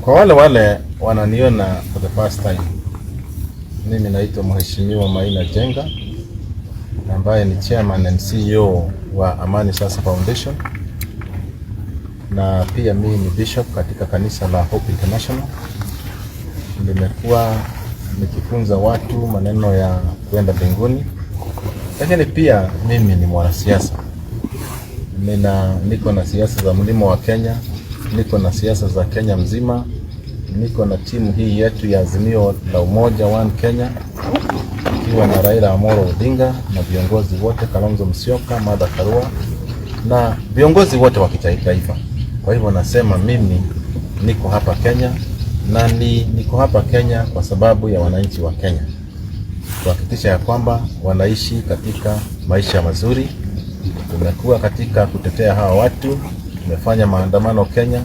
Kwa wale wananiona for the first time, mimi naitwa Mheshimiwa Maina Njenga ambaye ni chairman and CEO wa Amani Sasa Foundation, na pia mimi ni bishop katika kanisa la Hope International. Nimekuwa nikifunza watu maneno ya kwenda mbinguni, lakini pia mimi ni mwanasiasa. Niko na siasa za mlima wa Kenya, niko na siasa za Kenya mzima, niko na timu hii yetu ya Azimio la Umoja One Kenya, ikiwa na Raila Amolo Odinga na viongozi wote, Kalonzo Musyoka, Martha Karua na viongozi wote wa kitaifa. Kwa hivyo nasema mimi niko hapa Kenya na niko hapa Kenya kwa sababu ya wananchi wa Kenya, kuhakikisha ya kwamba wanaishi katika maisha mazuri. Tumekuwa katika kutetea hawa watu, tumefanya maandamano Kenya,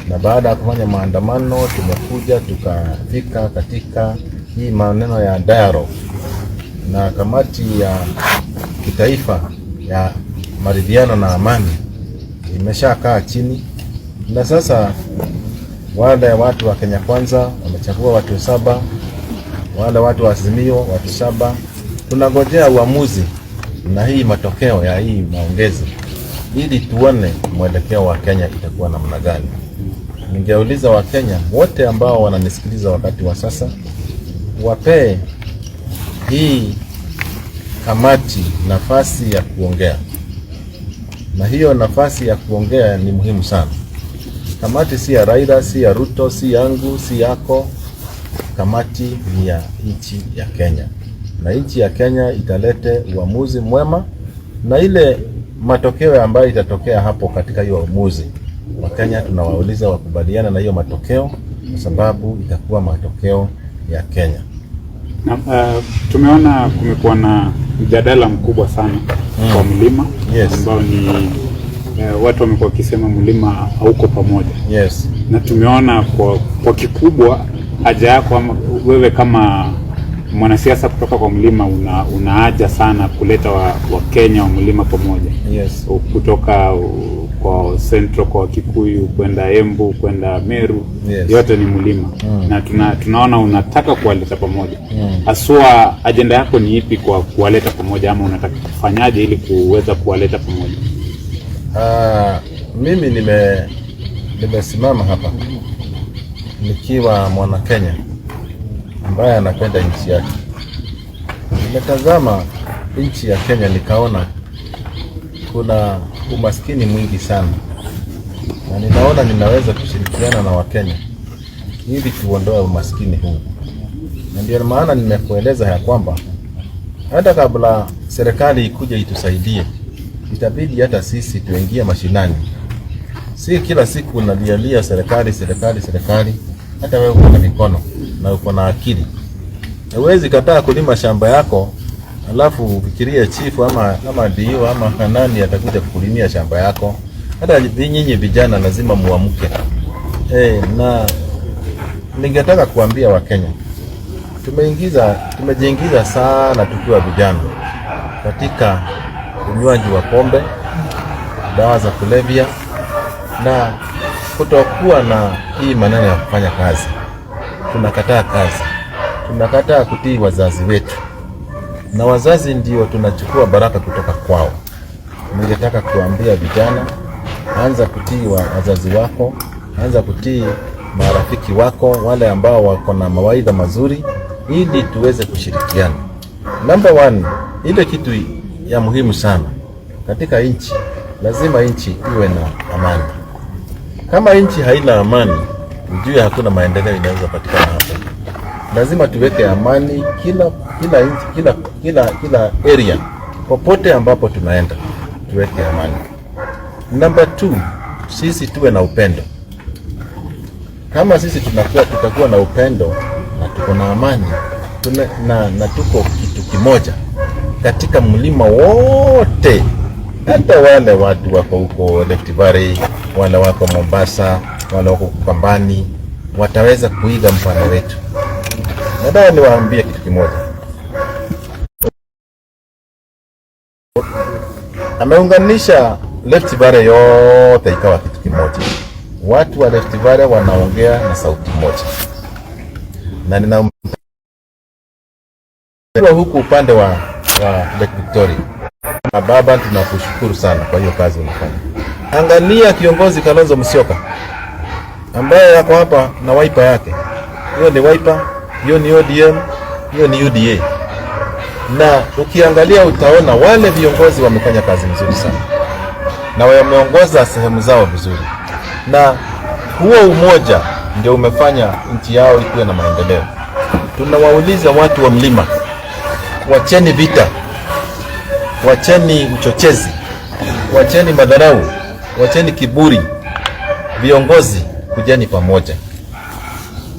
na baada ya kufanya maandamano tumekuja tukafika katika hii maneno ya dialogue na kamati ya kitaifa ya maridhiano na amani imeshakaa chini, na sasa wale watu wa Kenya Kwanza wamechagua watu 7, wale watu wa Azimio watu 7. Tunagojea uamuzi na hii matokeo ya hii maongezi ili tuone mwelekeo wa Kenya itakuwa namna gani. Ningeuliza Wakenya wote ambao wananisikiliza wakati wa sasa, wapee hii kamati nafasi ya kuongea, na hiyo nafasi ya kuongea ni muhimu sana. Kamati si ya Raila, si ya Ruto, si yangu, si yako. Kamati ni ya nchi ya Kenya, na nchi ya Kenya italete uamuzi mwema, na ile matokeo ambayo itatokea hapo katika hiyo uamuzi, Wakenya tunawauliza wakubaliana na hiyo matokeo, kwa sababu itakuwa matokeo ya Kenya. Na, tumeona kumekuwa na mjadala mkubwa sana kwa mlima ambao ni watu wamekuwa wakisema mlima hauko pamoja. Na tumeona kwa kikubwa haja yako ama wewe kama mwanasiasa kutoka kwa mlima una haja sana kuleta Wakenya wa mlima pamoja. Kutoka kwa Central kwa Kikuyu kwenda Embu kwenda Meru. Yote ni mlima. Na tunaona unataka kuwaleta pamoja. Haswa ajenda yako ni ipi kwa kuwaleta pamoja, ama unataka kufanyaje ili kuweza kuwaleta pamoja? Mimi nimesimama hapa nikiwa mwana Kenya ambaye anapenda nchi yake. Nimetazama nchi ya Kenya nikaona kuna umaskini mwingi sana, na ninaona ninaweza kushirikiana na Wakenya ili tuondoe umaskini huu, na ndio maana nimekueleza ya kwamba hata kabla serikali ikuje itusaidie, itabidi hata sisi tuingie mashinani. Si kila siku unalialia serikali, serikali, serikali. Hata wewe uko na mikono na uko na akili, huwezi kataa kulima shamba yako alafu ufikirie chifu ama DO ama nani atakuja kukulimia shamba yako. Hata nyinyi vijana lazima muamke. Na ningetaka kuambia Wakenya tumejiingiza sana tukiwa vijana katika unywaji wa pombe, dawa za kulevya na kutokuwa na hii maneno ya kufanya kazi. Tunakataa kazi, tunakataa kutii wazazi wetu, na wazazi ndio tunachukua baraka kutoka kwao. Ningetaka kuambia vijana, anza kutii wazazi wako, anza kutii marafiki wako, wale ambao wako na mawaidha mazuri, ili tuweze kushirikiana. Number one, ile kitu ya muhimu sana katika nchi, lazima nchi iwe na amani. Kama nchi haina amani, ujue hakuna maendeleo inaweza patikana hapo. Lazima tuweke amani kila nchi, kila area, popote ambapo tunaenda tuweke amani. Number two, sisi tuwe na upendo. Kama sisi tutakuwa na upendo na tuko na amani na tuko kitu kimoja katika mlima wote, hata wale watu wako huko Rift Valley, wale wako Mombasa, wale wako Ukambani, wataweza kuiga mfano wetu. Nataka niwaambie kitu kimoja, ameunganisha Rift Valley yote ikawa kitu kimoja. Watu wa Rift Valley wanaongea na sauti moja, na nina huku upande wa Lake Victoria. Na baba, tunakushukuru sana kwa hiyo kazi unafanya. Angalia kiongozi Kalonzo Musyoka ambaye yako hapa na Wiper yake, hiyo ni Wiper, hiyo ni ODM, hiyo ni UDA. Na ukiangalia utaona wale viongozi wamefanya kazi nzuri sana na wameongoza sehemu zao vizuri, na huo umoja ndio umefanya nchi yao ikuwe na maendeleo. Tunawauliza watu wa mlima, wacheni vita, wacheni uchochezi, wacheni madharau, wacheni kiburi. Viongozi, kujeni pamoja,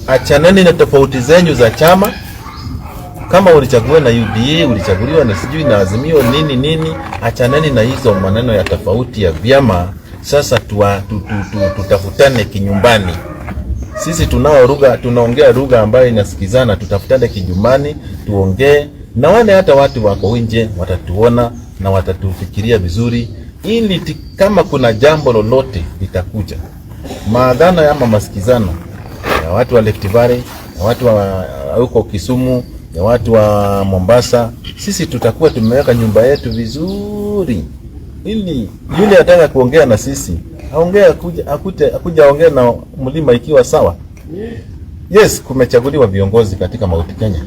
achaneni na tofauti zenyu za chama. Kama ulichaguliwa na UDA, ulichaguliwa na sijui na Azimio nini nini, achaneni na hizo maneno ya tofauti ya vyama. Sasa tutafutane kinyumbani. Sisi tunao lugha, tunaongea lugha ambayo inasikizana. Tutafutane kinyumbani, tuongee na wale hata watu wako nje watatuona na watatufikiria vizuri, ili kama kuna jambo lolote litakuja, maadhano ama masikizano ya watu wa Rift Valley, ya watu wa huko Kisumu, ya watu wa Mombasa, sisi tutakuwa tumeweka nyumba yetu vizuri, ili yule ataka kuongea na sisi aongee, akuja aongee na mlima ikiwa sawa. Yes, kumechaguliwa viongozi katika Mount Kenya,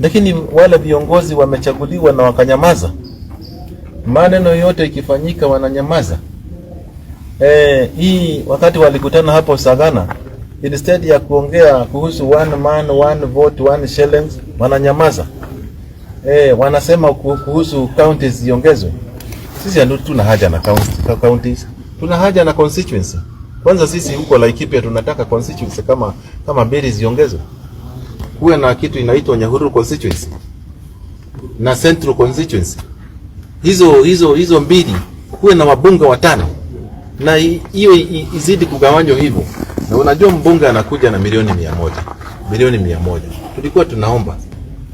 lakini wale viongozi wamechaguliwa na wakanyamaza. Maneno yote ikifanyika wananyamaza. Hii wakati walikutana hapo Sagana, instead ya kuongea kuhusu one man one vote one shillings, wananyamaza. Wanasema kuhusu counties ziongezwe. Sisi hatuna haja na counties, tuna haja na constituency. Kwanza sisi huko Laikipia tunataka constituency kama mbili ziongezwe, kuwe na kitu inaitwa Nyahururu constituency na Central constituency. Hizo mbili kuwe na wabunge watano, na hiyo izidi kugawanywa hivyo. Na unajua mbunge anakuja na milioni 100, milioni 100. Tulikuwa tunaomba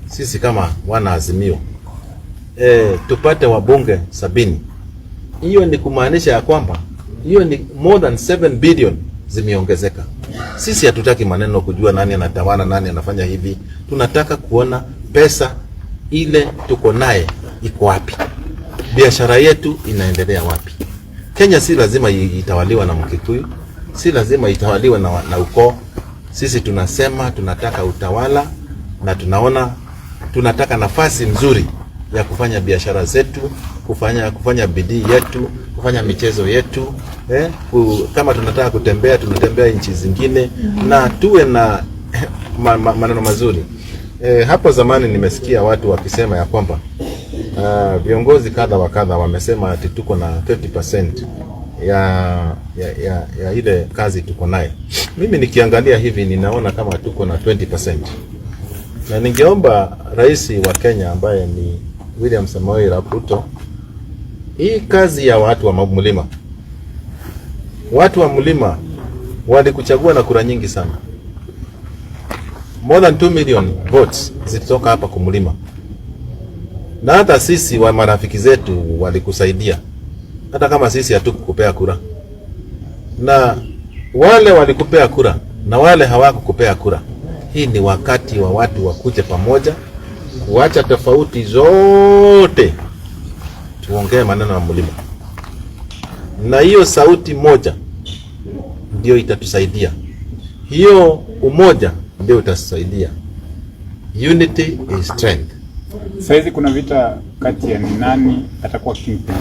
sisi kama wana Azimio tupate wabunge 70. Hiyo ni kumaanisha ya kwamba hiyo ni more than 7 billion zimeongezeka. Sisi hatutaki maneno kujua nani anatawala, nani anafanya hivi. Tunataka kuona pesa ile tuko naye iko wapi, biashara yetu inaendelea wapi. Kenya si lazima itawaliwa na Mkikuyu, si lazima itawaliwe na ukoo. Sisi tunasema tunataka utawala na tunaona tunataka nafasi nzuri ya kufanya biashara zetu, kufanya bidii yetu, kufanya michezo yetu, kama tunataka kutembea tunatembea nchi zingine, na tuwe na maneno mazuri. Hapo zamani nimesikia watu wakisema ya kwamba viongozi kadha wa kadha wamesema ati tuko na 30% ya ile kazi tuko naye. Mimi nikiangalia hivi ninaona kama tuko na 20%. Na ningeomba rais wa Kenya ambaye ni William Samoei Ruto, hii kazi ya watu wa mlima, watu wa mlima walikuchagua na kura nyingi sana, more than 2 million votes zilitoka hapa kumlima, na hata sisi wa marafiki zetu walikusaidia, hata kama sisi hatukukupea kura, na wale walikupea kura na wale hawakukupea kura. Hii ni wakati wa watu wakuje pamoja, kuacha tofauti zote, tuongee maneno ya mlima, na hiyo sauti moja ndio itatusaidia. Hiyo umoja ndio itatusaidia. Unity is strength. Saizi kuna vita kati ya ni nani atakuwa kingpin.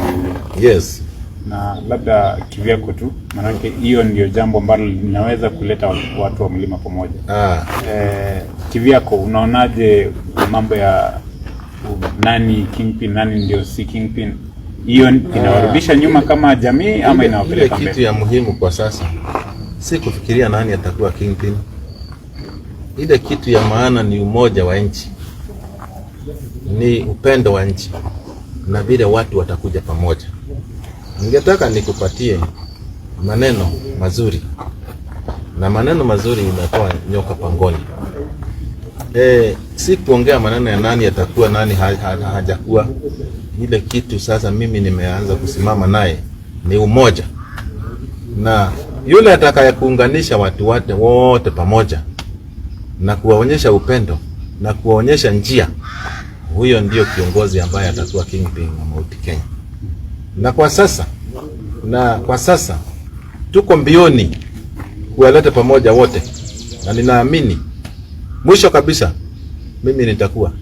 Yes. Na labda kivyako tu, maanake hiyo ndio jambo ambalo linaweza kuleta watu wa mlima pamoja. Kivyako unaonaje mambo ya nani kingpin, nani ndio si kingpin? Hiyo inawarudisha nyuma kama jamii ama inawapeleka mbele? Kitu ya muhimu kwa sasa si kufikiria nani atakuwa kingpin. Ile kitu ya maana ni umoja wa nchi, ni upendo wa nchi na vile watu watakuja pamoja. Ningetaka nikupatie maneno mazuri, na maneno mazuri inatoa nyoka pangoni. Si kuongea maneno ya nani atakuwa nani hajakuwa. Ile kitu sasa mimi nimeanza kusimama naye ni umoja, na Yule atakaye kuunganisha watu wote wote pamoja na kuwaonyesha upendo na kuwaonyesha njia, huyo ndio kiongozi ambaye atakuwa kingpin wa Mount Kenya. Na kwa sasa tuko mbioni kuwaleta pamoja wote, na ninaamini mwisho kabisa mimi nitakuwa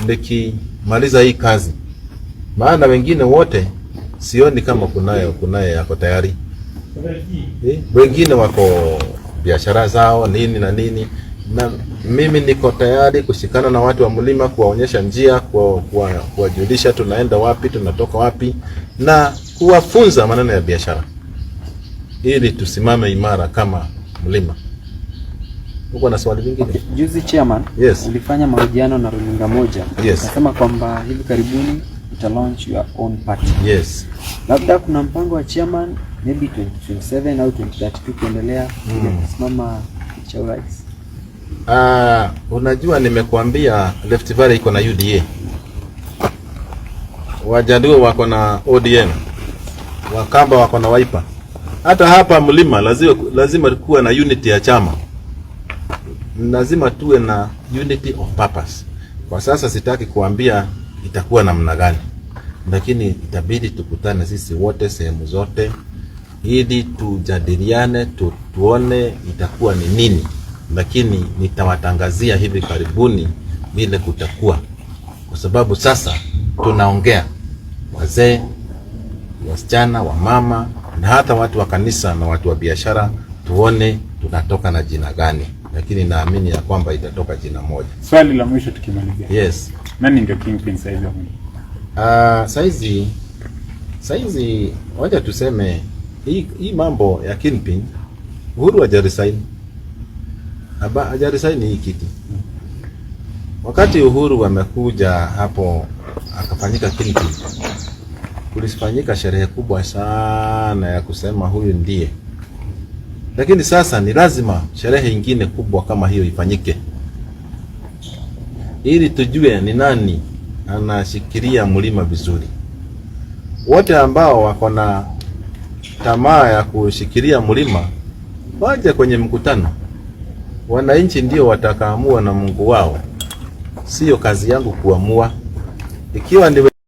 nikimaliza hii kazi, maana wengine wote sioni kama kunaye yako tayari. Wengine wako biashara zao nini na nini, na mimi niko tayari kushikana na watu wa mlima, kuwaonyesha njia, kuwajulisha tunaenda wapi, tunatoka wapi, na kuwafunza maneno ya biashara ili tusimame imara kama mlima. Uko na swali lingine? Okay. Juzi chairman, Yes. ulifanya mahojiano na runinga moja. Yes. Ukasema kwamba hivi karibuni uta launch your own party. Yes. Labda kuna mpango wa chairman maybe 2027 au 2032 kuendelea kusimama kiti cha urais? Unajua nimekuambia Rift Valley iko na UDA. Wajaluo wako na ODM. Wakamba wako na Wiper. Hata hapa mlima lazima kuwa na unity ya chama. Lazima tuwe na unity of purpose. Kwa sasa sitaki kuambia itakuwa namna gani, lakini itabidi tukutane sisi wote sehemu zote ili tujadiliane tuone itakuwa ni nini, lakini nitawatangazia hivi karibuni vile kutakuwa, kwa sababu sasa tunaongea wazee, wasichana, wamama na hata watu wa kanisa na watu wa biashara, tuone tunatoka na jina gani, lakini naamini ya kwamba itatoka jina moja. Swali la mwisho tukimalizia. Yes. Nani ndio kingpin saizi wa mlima? Saizi wacha tuseme hii mambo ya kingpin, Uhuru hajaresign. Hajaresign hii kiti. Wakati Uhuru amekuja hapo akafanyika kingpin, kulifanyika sherehe kubwa sana ya kusema huyu ndiye, lakini sasa ni lazima sherehe ingine kubwa kama hiyo ifanyike ili tujue ni nani anashikilia mlima vizuri. Wote ambao wako na tamaa ya kushikilia mlima waje kwenye mkutano. Wananchi ndio watakaamua na Mungu wao, sio kazi yangu kuamua. Ikiwa ni